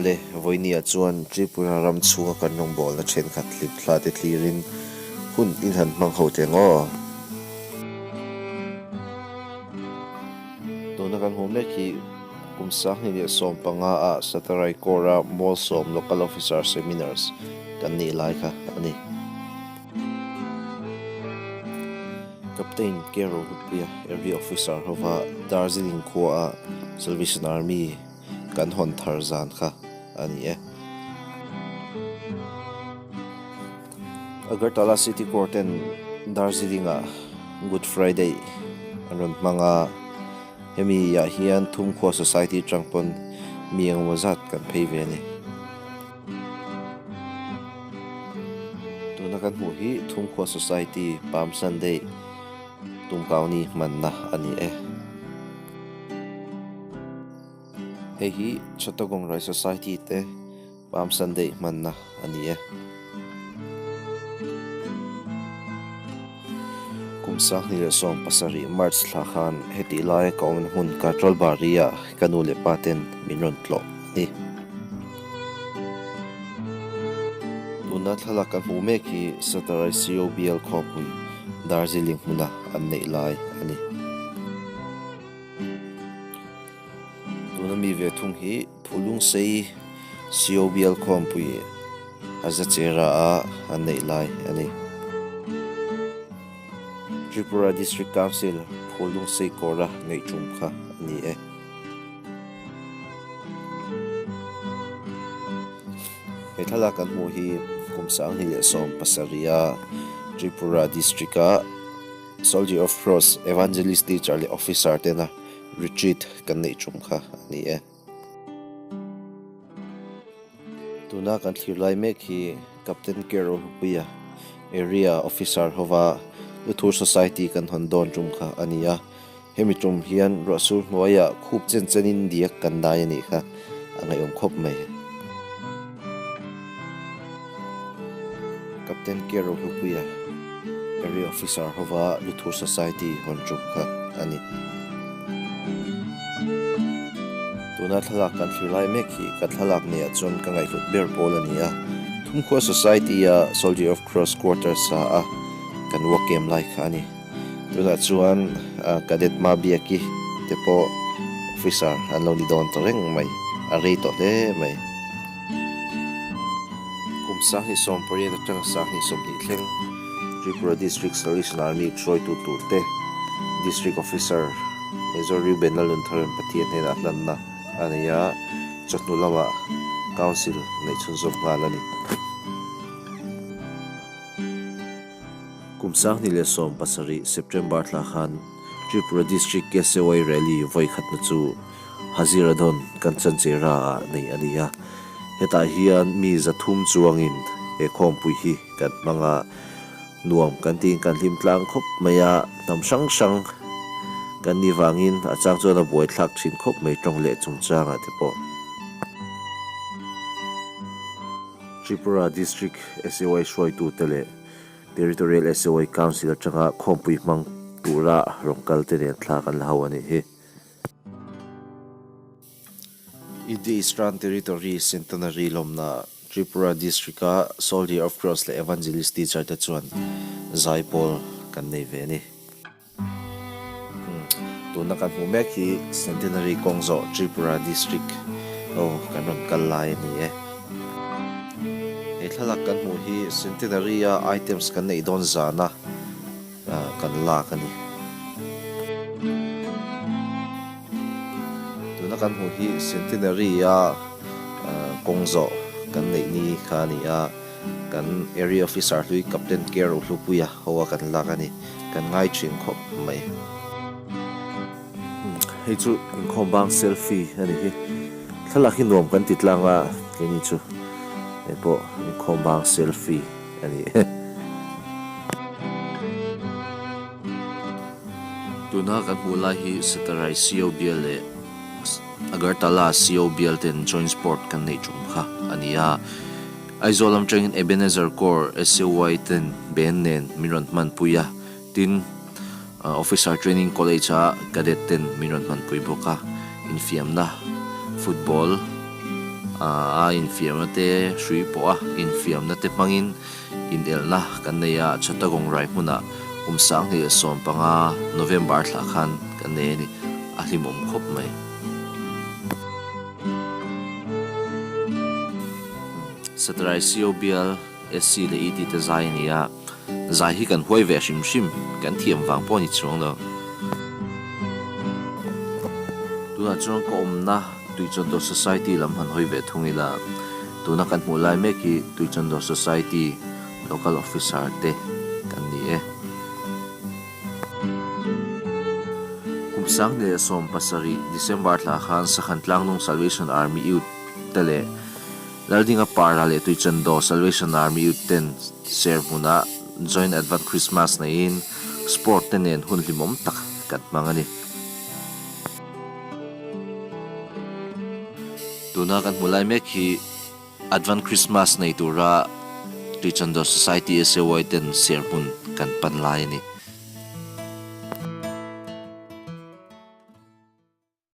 Awle, vawinia chuan Tripura ram chhunga kan rawngbawlna thenkhat hlimthla te thlirin hun in han hmang ho teh ang aw. Tuna kan hmuh mek hi kum 2015 ah Satarai Corps-a Mawlsawm Local Officer Seminars kan nih lai kha a ni. Captain K. Rohutpuia Area Officer hova Darjeeling khuaa Salvation Army kan hawn thar zan kha a ni e. Agartala City Court ten Darjeeling-ah Good Friday an rawn hmang a, hemi ah hian Thumkhua Society atang pawn mi engemaw zat kan phei ve a ni. Tuna kan hmuh hi Thumkhua Society Palm Sunday tumkauni hmanna a ni e. Hei hi Chittagong Rai Society te Palm Sunday hmanna a ni e. Kum 2017 March thla khan hetih laia ka awmna hmun Katrolbari-ah ka nu leh pa ten min rawn tlawh a ni. Tuna thlalak kan hmuh mek hi Satarai COBL khawpui Darjeeling hmuna an neih lai a ni. Tuna mi ve thung hi Phulungsei COBL khawmpui a za chera a an neih lai a ni. Tripura District Council Phulungsei kawra neih tum kha a ni e. He thlalak kan hmuh hi kum 2017 a Tripura District a Soldier of Cross Evangelist Teacher leh Officer tena Retreat kan neih tum kha a ni e. Tuna kan thlir lai mek hi Captain Carol Hupuia Area Officer hova Luthur Society kan hawn dawn tum kha a ni a. Hemi tum hian ruahsur hnuaiah khup chen chenin diak kan dai a nih kha a ngaihawm khawp mai. Captain Carol Hupuia Area Officer hova Luthur Society hawn tum kha a ni. Tuna thlalak kan thlir lai mek hi ka thlalak neiah chuan ka ngaihhlut ber pawl a ni a. Thumkhua Society-a Soldier of Cross Quarters sa a kan work game lai kha a ni. Tunah chuan Cadet Mabiaki te pawh officer an lo ni dawn ta reng mai, a rei tawh hle mai. Kum 2018 atanga 2020 thleng Tripura District Salvation Army hruaitu turte District Officer Major Reuben Lalnuntharan Pathian hnenah hlanna a nei a, chawhnu lamah Council neih chhunzawm nghal a ni. Kum 2017 September thla khan Tripura District KCY Rally vawi khatna chu Haziradon Kanchanchera ah nei a ni a, hetah hian mi 300 chuangin he khawmpui hi kan hmang a, nuam kan tiin kan hlim tlang khawp mai a, hnam hrang hrang kan nih vangin a chang chuan a buaithlak thin khawp mai tawng leh chungchangah te pawh. Tripura District SAY hruaitute leh Territorial SAY Council atanga khawmpui hmang tura rawn kal te nen thla kan la ho a nih hi. India Eastern Territory Centenary lawmna Tripura District-a Soldier of Cross leh Evangelist Teacher te chuan zaipawl kan nei ve a ni. Tuna kan hmuh mek hi Centenary kawng zawh Tripura District aw kan rawn kal lai a ni e. He thlalak kan hmuh hi Centenary-a items kan neih dawn zana kan lak a ni. Tuna kan hmuh hi Centenary-a kawng zawh kan neih ni kha a ni a, kan Area Officer hlui Captain K Rohlupuia ho a kan lak a ni. Kan ngai thin khawp mai. Hei chu inkhawm bang selfie a ni hi. Thlalak hi nuam kan ti tlang a, keini chu hei pawh inkhawm bang selfie a ni e. Tuna kan hmuh lai hi Satarai CO bial leh Agartala CO bial ten joint sport kan neih tum kha a ni a. Aizawl lam tangin Ebenezer Corps SAY ten band nen min rawn hmanpui a, tin Officer Training College a cadet ten min rawn hmanpui bawk a, infiamna football A infiamna te hrui pawh a infiamna te hmangin inelna kan nei a, Chattagong rai hmunah kum 2015 November thlah khan kan nei a ni, a hlimawm khawp mai. Satrai CO bial SC leh ET te zai a ni a, zai hi kan huai ve hrim hrim, kan thiam vang pawh a ni chuang lo. Tunah chuan ka awmna Tuichawndawr Society lam han hawi ve thung ila, tuna kan hmuh lai mek hi Tuichawndawr Society Local Officer te kan ni e. Kum 2017 December thla khan Sakhan Tlangnung Salvation Army Youth te leh Laldinga Para leh Tuichandaw Salvation Army Youth ten ser hmunah Joint Advent Christmas neiin Sport te nen hun hlimawm tak kan hmang a ni. Tuna kan hmu lai mek hi Advent Christmas nei tura Tuichandaw Society SAY ten ser hmun kan pan lai a ni.